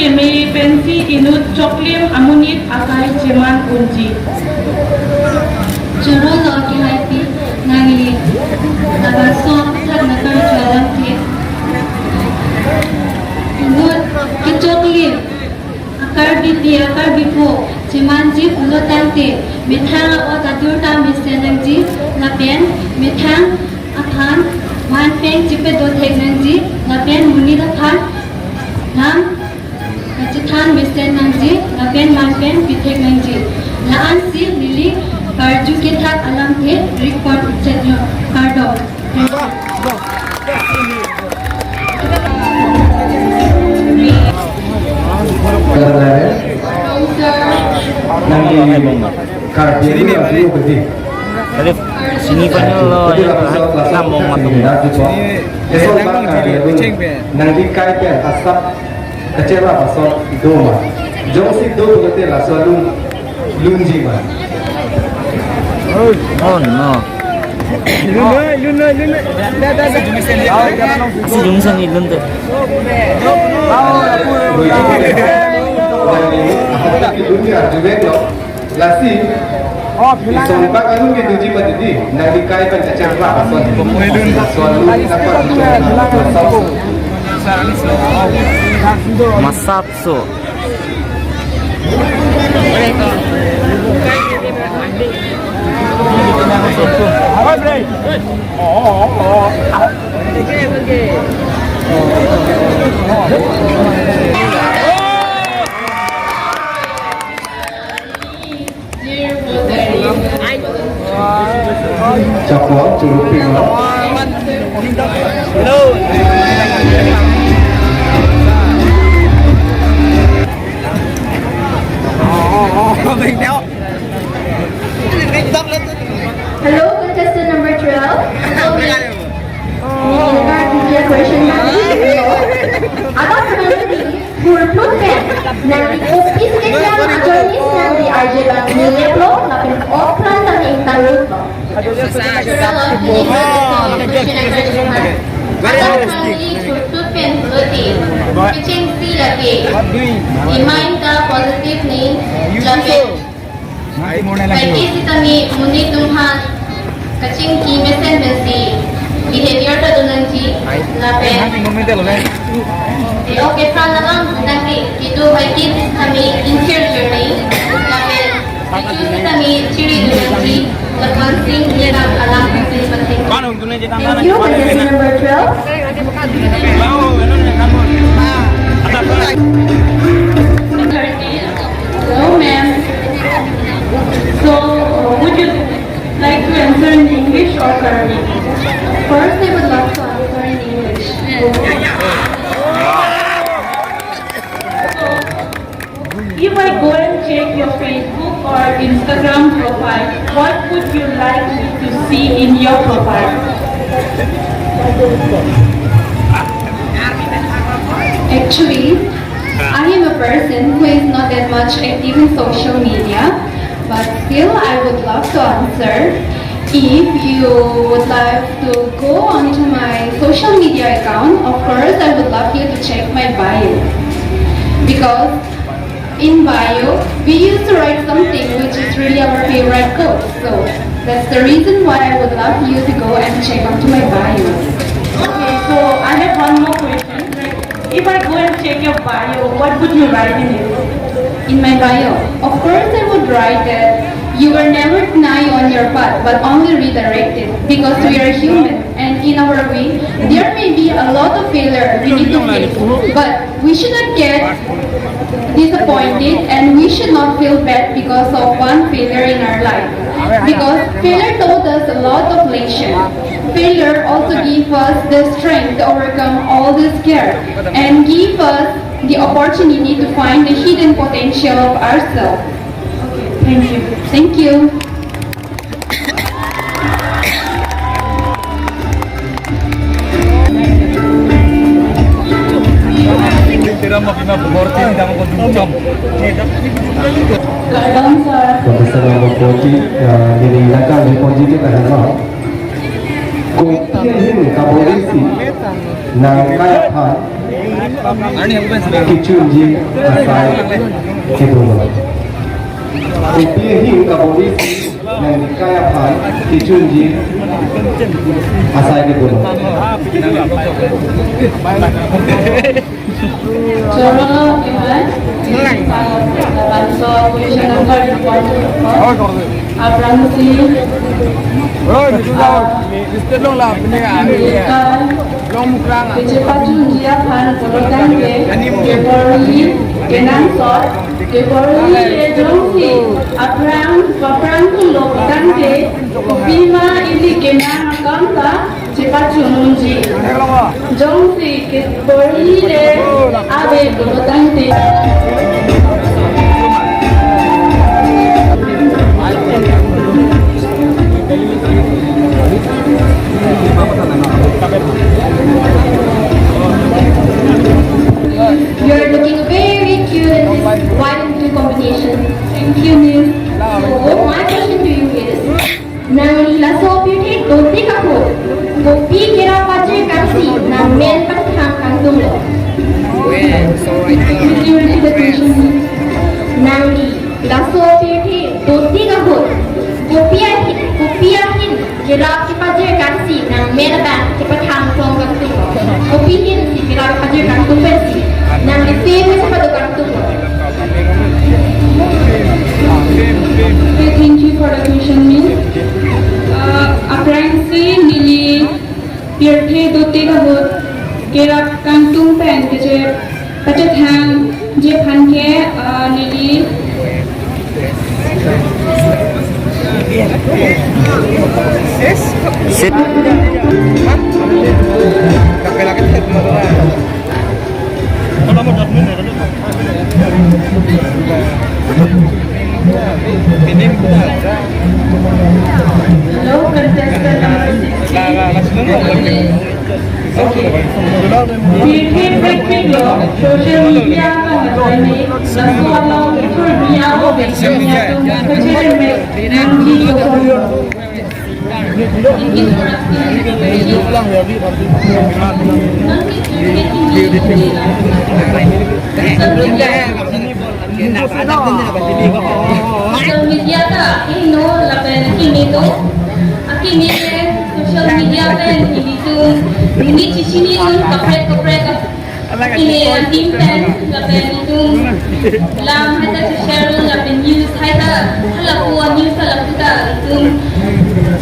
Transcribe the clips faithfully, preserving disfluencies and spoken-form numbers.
Keme pensi inut choklim amonit akai cheman unji. Choro lo kehaipi nangli labangso aphuthak nangkarju alamthe. Inut kechoklim akarbipi akarbiphu chemanji pulo tangte methang a-ot adur ta mesen nangji lapen methang aphan man pen chepedo thek nangji lapen monit aphan lam kachethan mesen nangji lapen man pen pithek nangji. La-ansi neli karju kethak alamthe rikpon chetlo. Kardom. Kardom, sir. Nangli Karbi Anglong atum bedi. Tadi sini panyo lo. Jadi ya, lapuson, lapuson nambong matung. Lapuson. Eson bang Karbi Anglong. Nangli kai pen asap kacherap ason do ma? Jongsi do pulote laso alun lunji ma? Oh no. Lun noi, lun noi, lun noi. Da, da, da. Asi jung sang ilun te. Lunji arjuvek lo. Lasi, oh, ison bak alun kedoji ma didi, nangli kai pen kacherap ason. Laso alun, laso alun. Masap so. Chapon, churuping lo. Hello, contestant number twelve. Hello, ma'am. Ini kan dia question tadi. Hello. Apa sebenarnya? Purpose pen nangli kopisi keklem ajoine si nangli arje bang nilep lo lapen opran tame ingtang lut lo. Sir, nangli purpose pen pulote kechengsi lake imain ta positive ni lapen kaike sitame monit atum aphan kachingki mesen pensi behavior ta do nangji lapen. Te oke, pran alam tangte kedo kaike sitame interior ni lapen kecho sitame chiri do nangji lapen sing ni alam pensi pathek. Thank you, contestant number twelve. Hello, ma'am. So, uh, would you like to answer in English or Karbi? First, I would love to answer in English. So, if I go and check your Facebook or Instagram profile, what would you like me to see in your profile? Actually, I am a person who is not that much active in social media, but still I would love to answer. If you would like to go onto my social media account, of course, I would love you to check my bio. Because in bio, we used to write something which is really our favorite quote. So that's the reason why I would love you to go and check onto my bio. Okay, so I have one more question. Like, if I go and check your bio, what would you write in it? In my bio, of course, I would write that you were never denied on your path, but only redirected, because we are human, and in our way, there may be a lot of failure we need to face, but we should not get disappointed, and we should not feel bad because of one failure in our life. Because failure taught us a lot of lessons. Failure also gave us the strength to overcome all the scare and give us the opportunity to find the hidden potential of ourselves. Okay, thank you. Thank you. Kardom, sir. Contestant number forty, uh, neli nangkang di ponji kita halo. Kopi ahin kabor-isi nangkai aphan Kechunji asai kedo. Kopi ahin kabor-i si nangkai aphan kechunji asai kedo. Choro, everyone. Labanso question number one. Aphrangsi, Oi, Mister Dong lah, ini ah, Amerika, Long Mukrang. Kechepachunji aphan pulotangte, kebor-i kenangsot, kebor-i le jongsi aphrang, aphrang pulo tangte, kopima ili kenang akam ta chepachunji. Jongsi kebor-i le ave pulotangte. You are looking very cute in this white and blue combination. Thank you, miss. So, my question to you is, nangli laso pirthe dotik ahut kopi kerap pajir-karsi nangmen pathang kangtunglo? Well, so right now. Could you repeat the question? Nangli laso pirthe dotik ahut kopi ahin, kopi ahin kerap kepajir-karsi nangmen abang kepathang tong kangtunglo? Kopi ahin si kerap pajir kangtung pensi nangli famous pado kangtunglo? Okay, thank you for the question, miss. Uh, aphrangsi neli pirthe dotik ahut kerap kangtung pen keche pachethangji aphan ke, uh, neli Sit. Hello, contestant number six. Pirthe prekpik lo social media ka nangkame, laso along ithur bia ho besi atum kachere me nangji dokok. Social media ta akehingno lapen akimi do. Akimi le social media pen ilitum monit chechini un kaprek kaprek. Akimi adim pen lapen itum lam hai ta che-share un lapen news hai ta halapu a-news ta lapu ta itum,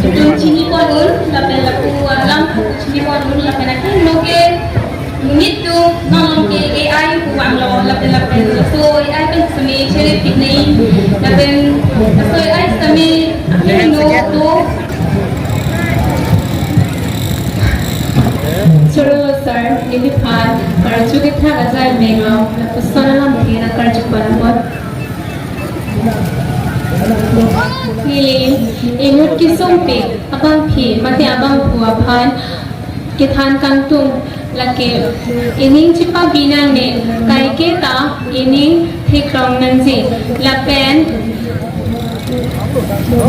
itum chini pon un lapen lapu alam chini pon un lapen akehingno ke monit atum nonke A I pu vanglo lapen lapen laso A I pen seme chere pik nai lapen laso A I seme akehingno do. Choro sir, neliphan karju kethak ajai menglo, lapuson alam ke nangkarju pon apot. Neli inut kesung pen abangpi mate abangphu aphan kethan kangtung lake ining chepabi nangne, kaike ta ining theklong nangji lapen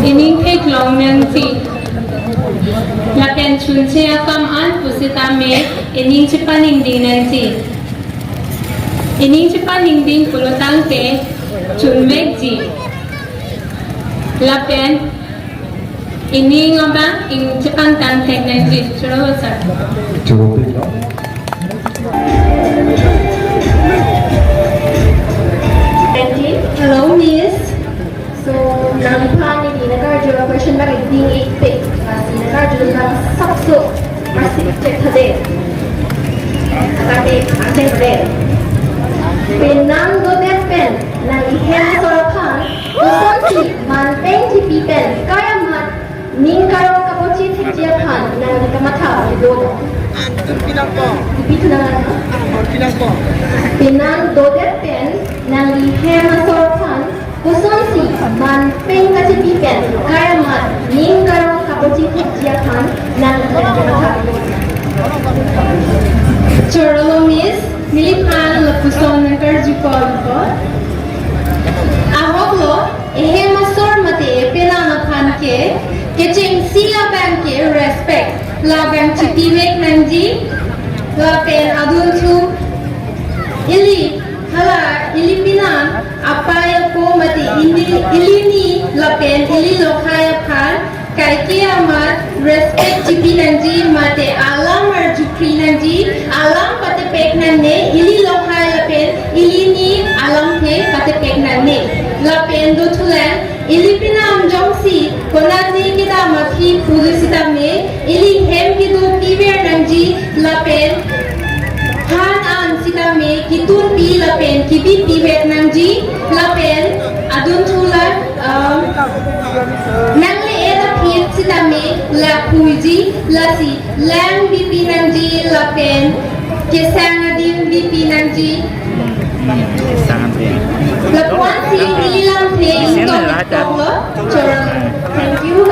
ining theklong nangji lapen chunche akam an pusitame ining chepaningding nangji. Ining chepaningding pulotangte chunvekji lapen ining abang ing chepantang thek nangji. Choro sir. Choro pik lo. Hello, miss. So, nangphan neli nangkarju a-question bang ding-ikpik. Lasi nangkarju bang sapso. Lasi check thade. Thade, check thade. Penang dodet pen nangli hem asor aphan kosonsi man peng chipi pen kai amat ning karong kapochi thekji aphan nangli kamatha do? Pinang po. Ipi thu nang? Pinang po. Penang dodet pen nangli hem asor aphan kosonsi man peng kachipi pen kai amat ning karong kapochi thekji aphan nangli kamatha do? Choro lo, miss, neliphan lapuson nangkarju pon apot. Ahoklo, ehem asor mate epelang aphan ke kechengsi labang ke respect, labang chitivek nangji, lapen adunthu Ili, ili ni lapen ili lokhai aphan kaike amat respect chipi nangji mate alam arjupri nangji, alam patepek nangne, ili lokhai lapen ili ni alamthe patepek nangne. Lapen dothulang ili pinam jongsi konatne kedam aphi pulu sitame ili hem kedo piver nangji lapen han an sitame kitunpi lapen kibipi vet nangji lapen adunthu la, um, nangle-et aphi sitame la phuji, lasi lang bipi nangji lapen kesang adim bipi nangji. Sangat ya. Lapuan si ili lamthe ingtong lo. Chorang. Thank you.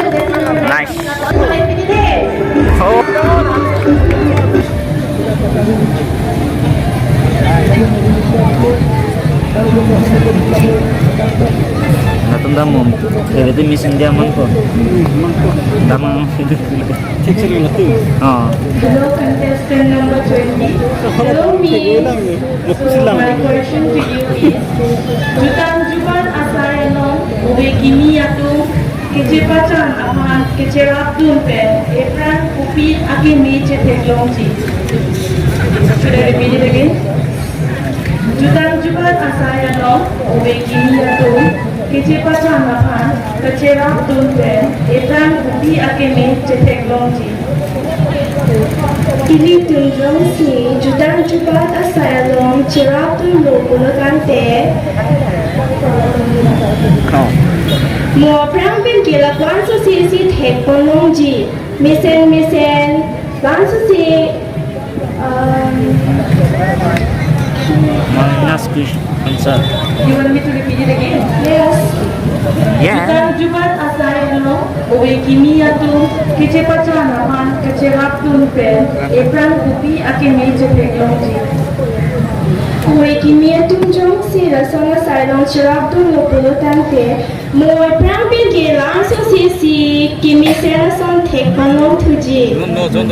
Nice. Oh. Latum damum. Jadi Miss India mangko. Damang. Oh. Hello, contestant number twenty. Hello, Miss. So, my question to you is, jutang jubat asai along ove kimi atum kechepachan aphan kecherapdun pen ephrang kopi akeme chetheklongji? Should I repeat it again? Jutang jubat asai along ove kimi atum kechepachan aphan kecherapdun pen ephrang kopi akeme chetheklongji? Ilitum jongsi jutang jubat asai along cherapdunlo pulo tangte, mo aphrang pen ke la ko-an sose si thekponlongji? Mesen mesen, la-an sose, um, Minus question answer. You want me to repeat it again? Yes. Yeah. Jutang jubat asai along ove kimi atum kechepachan aphan kecherapdun pen ephrang kopi akeme chetheklongji? Ove kimi atum jongsi lason asai along cherapdunlo pulo tangte, mo ephrang pen ke la-an sose si kemesen ason thekponlongthuji? No, no, John.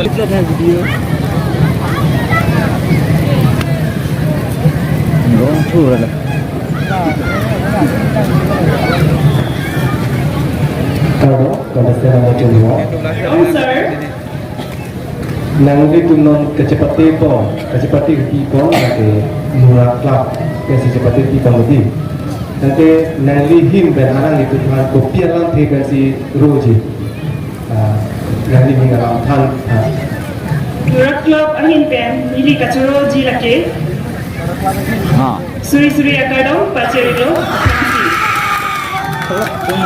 Wrong, true, wala. Hello, contestant number twenty-one. Hello, sir. Nanglitum non kachepate pon, kachepate pi pon lake Mura Club pensi chepate pi pon di. Tangte nangli ahin pen alanglitum aphan kopi alamthe pensi roji? Ah, nangli ahin alam than, ah. Mura Club ahin pen neli kachoroji lake. Ah. Suri suri akardom pachirilo.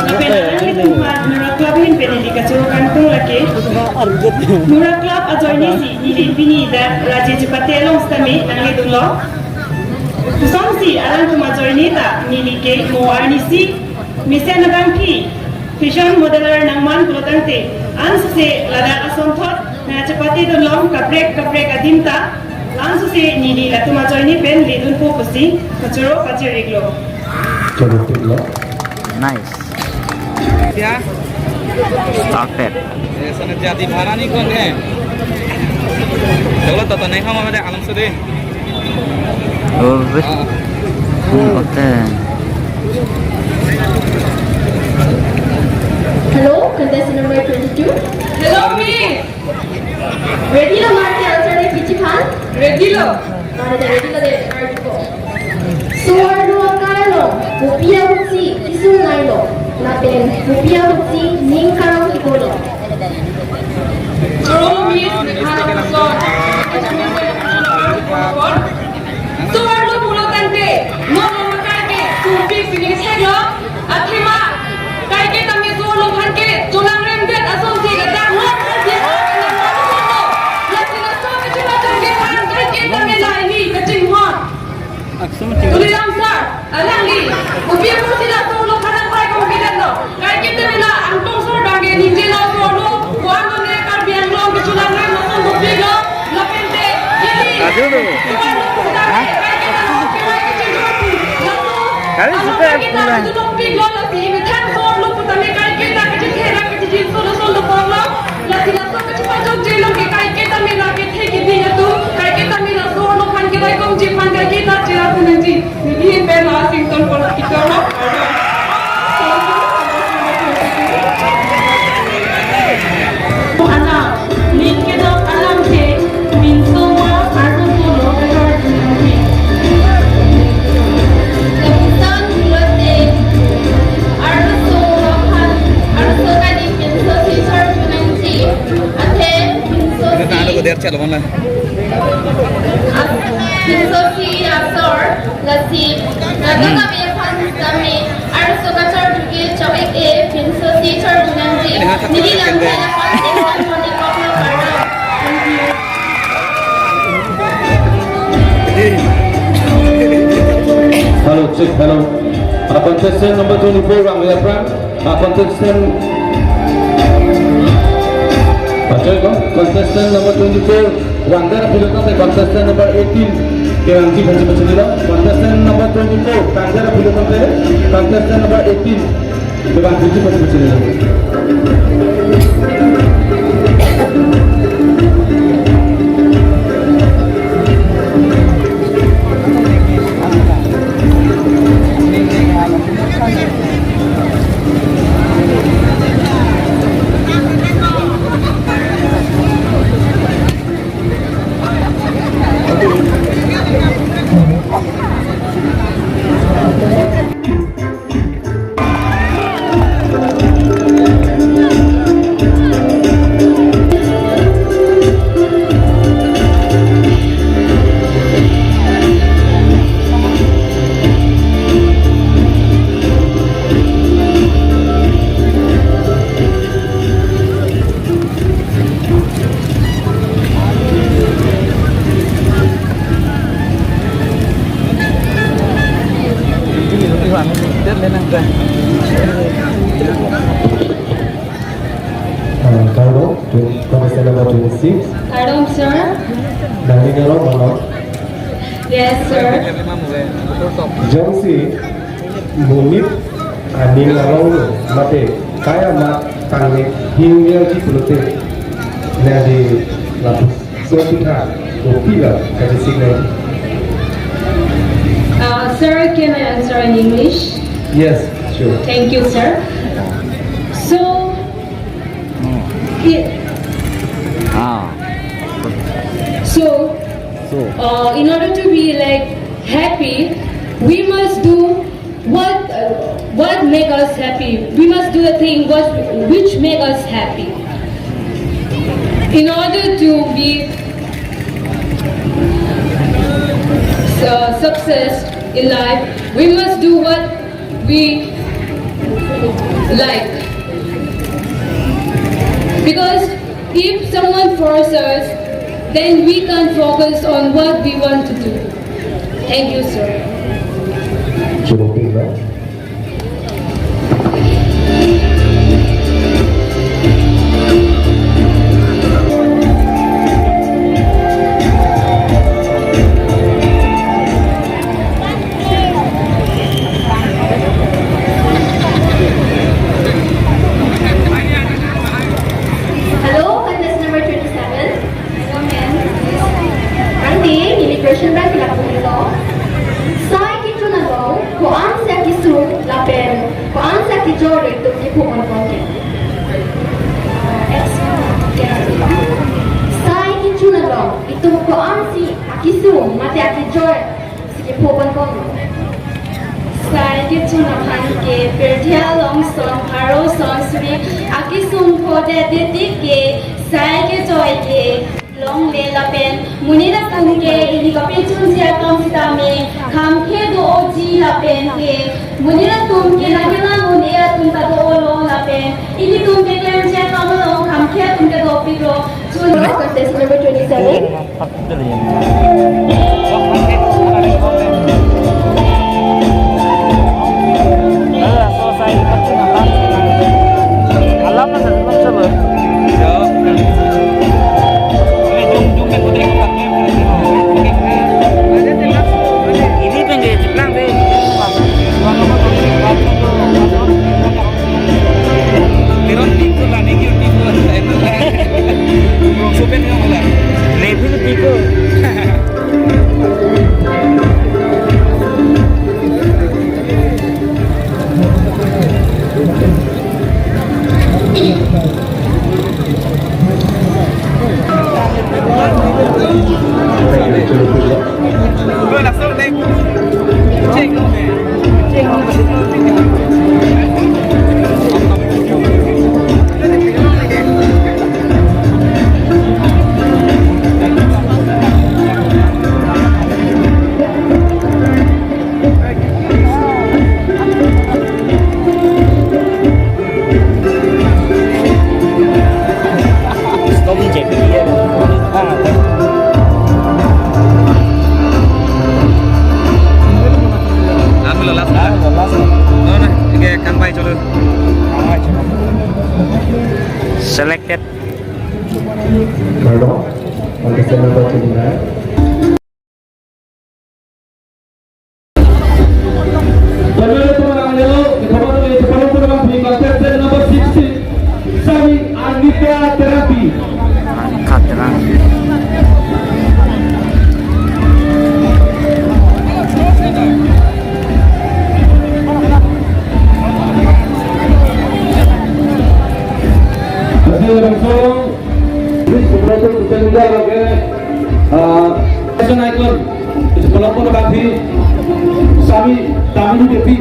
Lapen alanglitum aphan Mura Club ahin pen neli kachoro kangtung lake. Mura Club ajoine si neli pini dak raje chepate along sitame nangledunlo. Kosonsi alangtum ajoine ta neli ke mo arnisi mesen abangpi fashion modeler nangman pulo tangte, an sose ladak asonthot nangchepatedunlong kaprek kaprek adim ta, an sose neli latum ajoine pen ledunpo pusi kachoro pachiriklo. Choro tiklo. Nice. क्या? Start it. ऐसा ना, जाति भाड़ा नहीं कौन है? चलो तो, तो नहीं हम हमारे आलम से दे। Oh, wait. हाँ। Hmm, okay. Hello, contestant number twenty-two. Hello, miss. Ready lo mati answer de kichi phan? Ready lo. Mati de ready lo de, ready ko. So-arlo akai along kopi ahutsi kisung lailo, lapen kopi ahutsi ning karong kikolo? Choro miss Meghalaya Council. So-arlo pulo tangte, non non akai ke sumpik sini theklo, athema kaike tame so-arlo aphan ke cholangremdet asonsi ladak non non dia. Lasi laso kachepachong ke aphan kaike tame la ini kachinghon. Tuliram sir, alangli kopi apotsi laso-arlo aphan nangpaikom kedet lo? Kaike tame la Angtong sor abang ke ningjelo, so-arlo ko-an lone Karbi Anglong kecholangrem ason dopiklo, lapente ili. Aduh. So-arlo putame kaike tame, kaike tame, laso. Kali sudah pulang. Dopiklo, lasi methang so-arlo putame kaike tame kachethe ra kachejinso lason dopiklo. Lasi laso kachepachokje along ke kaike tame la kethe kiding atum, kaike tame laso-arlo aphan kepaikomji aphan kaike ta cherap nangji. Neli pen la Sington Pol Kitor lo. Lasi, kami aphan kami arloso kachor duke chawek e pinso si chor dunangji. Neli lamthe aphan si kami kok lo karno. Hello, check, hello. Uh, contestant number twenty-four, Rangli aphrang. Uh, contestant, uh, check, uh, contestant number twenty-four, Rangder aphi lo tangte, contestant number eighteen kevangji aphansi pachinilo. Contestant number twenty-four, Rangder aphi lo tangte, contestant number eighteen kevangji aphansi pachinilo. Uh, Kardom, twenty, contestant number twenty-six. Kardom, sir. Nangning arong ma non? Yes, sir. Jongsi monit aning arong mate kai amat tangni hingyang ji pulote, nangli lapuson aputhak kopi lo kachisik nangji? Uh, sir, can I answer in English? Yes, sure. Thank you, sir. So, it, Ah. So, So. Uh, in order to be, like, happy, we must do what, uh, what make us happy. We must do the thing what, which make us happy. In order to be, uh, success in life, we must do what we like. Because if someone forces us, then we can't focus on what we want to do. Thank you, sir. Cukup pintar. Hello, contestant number twenty-seven. Hello, ma'am. Ante, neli question abang kelak ponlo. Sai kechun along, ko-ansi akesung lapen ko-ansi akejoi itum kepho ponpon ke? Sai kechun along, itum ko-ansi akesung mate akejoi si kepho ponpon? Sai kechun aphan ke pirthe along ason pharo ason suri akesung phodet det tik ke sai kejoi kelongle lapen monit atum ke ili kapachunji atum sitame khangkhe do-oji lapen ke monit atum ke nangkelang un-e atum ta dolo lapen ilitum ke klemcheng along khangkhe atum ke dopiklo. Chun. Contestant number twenty-seven. Level people. Pardon? Contestant number twenty-nine. Contestant number sixteen, Sami Anika Terangpi. Anika Terangpi. Hasil langsung, please, supporter, social media lage, ah, fashion icon, isi kelompok abangpi, Sami Tamini Devi.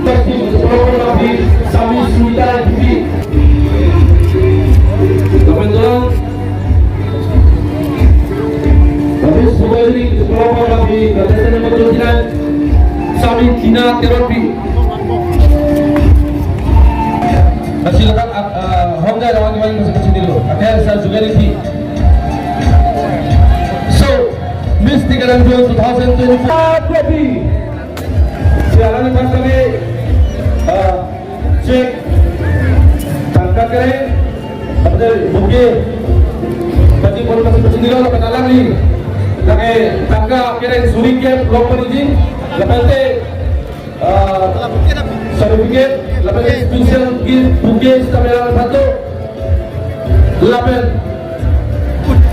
Tag team, isi kelompok abangpi, Sami Suita Devi. Lapen dolang, habis sudah ini, isi kelompok abangpi, contestant number twenty-nine, Sami Tina Terangpi. Kasilakan, ah, ah, Honda rawang rawang masih kecil dulu. Oke, saya juga ini. So, Miss Tiga Ranjung two thousand twenty-four. Jadi, siaran pas kami, ah, cek tangka kereng, apa tadi, bouquet, baju pon masih kecil dulu, apa talang ni. Lake tangka kereng suri ke, belum pun izin, lapen te, ah, certificate, lapen special gift bouquet, stamina satu, lapen,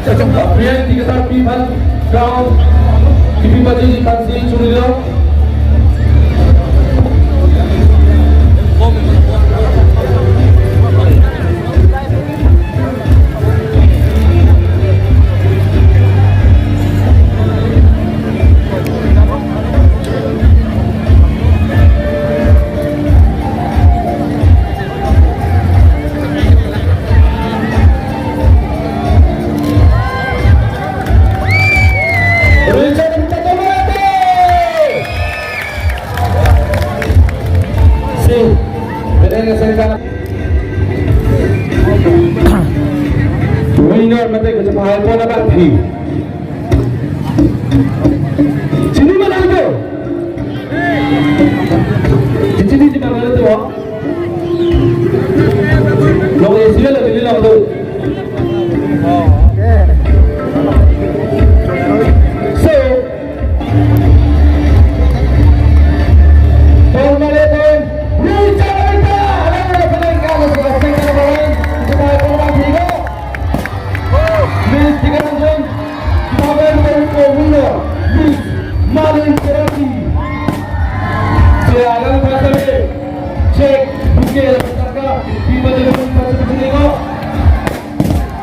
ah, Priyan Dikasar pi aphan crown, kipi paji aphan si churi lo. Si, beda dengan saya. Winner mate kecil pahal pon abangpi. Chini mana itu? Chini di mana itu, oh? Lo isi la, chini lo tu. So, formally, Richard Abita, Miss Tiga Ranjung, Bagan Baruko winner, Miss Malin Terangpi. Siaran pasal cek bouquet, saka, pipa jadi pasal pasal ni ko.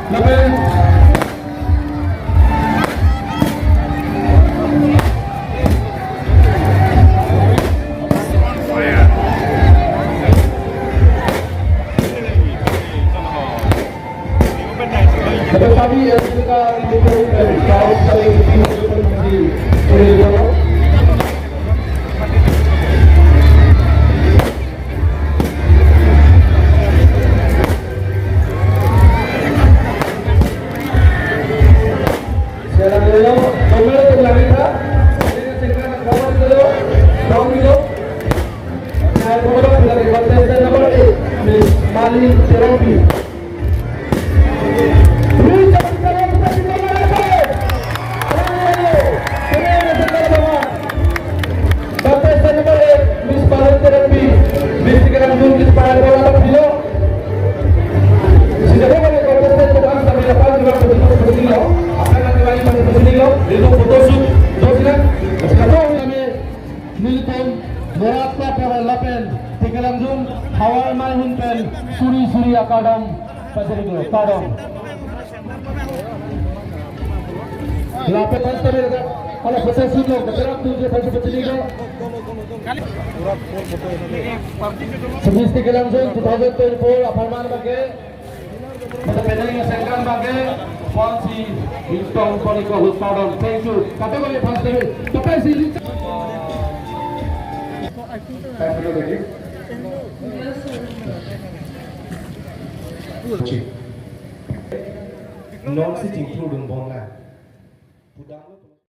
Lapen Malin Terangpi. Contestant number eight, Miss Malin Terangpi. Miss Tiga Ranjung, Miss Malin Terangpi. Sejak mana contestant itu kan sampai dapat juga betul-betul lo. Apa nanti lagi masih betul lo? Itu photoshoot, dos kan? Sekarang kami nelitum, Morat Papa lapen Tiga Ranjung, Hawar Mai Hun pen, suri suri akardom, pajari dulu, kardom. Lapen pas tadi ada, kalau photoshoot lo, betul tu je pajari pajari lo. Miss Tiga Ranjung two thousand twenty-four, apharman bangke. Mata penang yang sengkan bangke, ponsi Intong Poniko Hutadon. Thank you. Kata bangke pas tadi, kata si Richard. Non sitting through dun bom na. Pudang